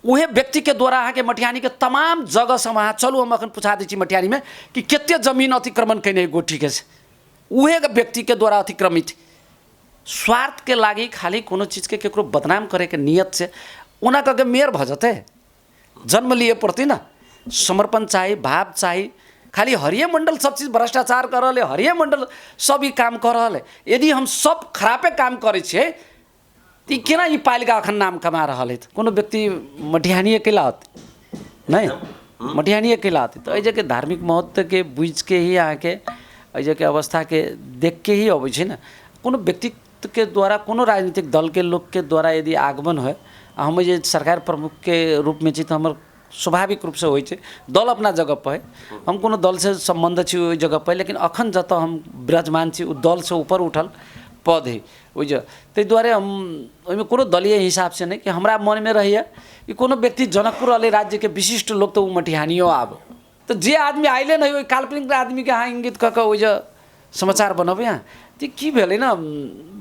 उहे व्यक्तिके द्वारा अहाँके मटिहानीके तमाम जगह सब अहाँ चलू, हम अखन पुछा दै छी मटिहानीमे कि कते जमीन अतिक्रमण केने गोटीके से, उहे व्यक्तिके द्वारा अतिक्रमित। स्वार्थके लागि खाली कोनो चीजके केकरो बदनाम करैके नियत से ओना कऽ के मेयर भऽ जेतै? जन्म लिए पड़तै ने, समर्पण चाही, भाव चाही। खाली हरिये मण्डल सब चीज भ्रष्टाचार कऽ रहल है, हरिये मण्डल सब ई काम कऽ रहल है। यदि हम सब खरापे काम करै छियै तऽ ई केना ई पालिका अखन नाम कमा रहल है? कोनो व्यक्ति मटिहानिए कैला होतै? नहि, मटिहानिए कैला होतै? तऽ एहि जगह धार्मिक महत्वके बुझिके ही अहाँके एहि जगहके अवस्थाके देखके ही अबै छै ने। कोनो व्यक्तित्वके द्वारा, कोनो राजनीतिक दलके लोकके द्वारा यदि आगमन होइ, आ हम जे सरकार प्रमुखके रूपमे छी तऽ हमर स्वाभाविक रूपसँ होइ छै। दल अपना जगहपर हइ, हम कोनो दलसँ सम्बन्ध छी ओहि जगहपर, लेकिन अखन जतऽ हम विराजमान छी ओ दलसँ ऊपर उठल पद हइ ओहि जगह। ताहि दुआरे हम ओहिमे कोनो दलीय हिसाबसँ नहि कि हमरा मनमे रहैए कि कोनो व्यक्ति जनकपुर रहलै राज्यके विशिष्ट लोक तऽ ओ मटिहानियो आब तऽ जे आदमी आयले नहि, ओहि काल्पनिक आदमीके अहाँ इङ्गित कऽ कऽ ओहि जे समाचार बनबै अहाँ, तऽ की भेलै ने,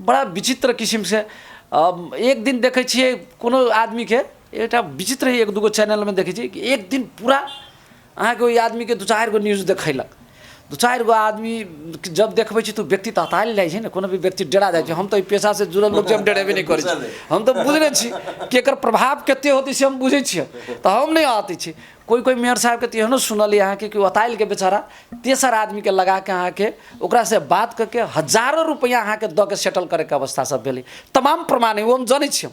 बड़ा विचित्र किसिमसँ। एक दिन देखै छियै कोनो आदमीके एकटा विचित्र, एक दूगो चैनलमे देखै छियै कि एक दिन पूरा अहाँके ओहि आदमीके दू चारि गो न्यूज देखैलक। दू चारि गो आदमी जब देखबै छै तऽ ओ व्यक्ति तऽ हतायल जाइ छै ने, कोनो भी व्यक्ति डरा जाइ छै। हम तऽ एहि पेशासँ जुड़ल लोक छी, हम डरेबे नहि करै छी। हम तऽ बुझने छी कि एकर प्रभाव कतेक होतै से हम बुझै छियै, तऽ हम नहि अथी छी। कोइ कोइ मेयर साहबके तऽ एहनो सुनलियै अहाँके कि ओ अताइलके बेचारा तेसर आदमीके लगाके अहाँके ओकरासँ बात कऽ के हजारो रुपैआ अहाँके दऽ के सेटल करैके अवस्था सब भेलै। तमाम प्रमाण अइ, ओ हम जनै छियै।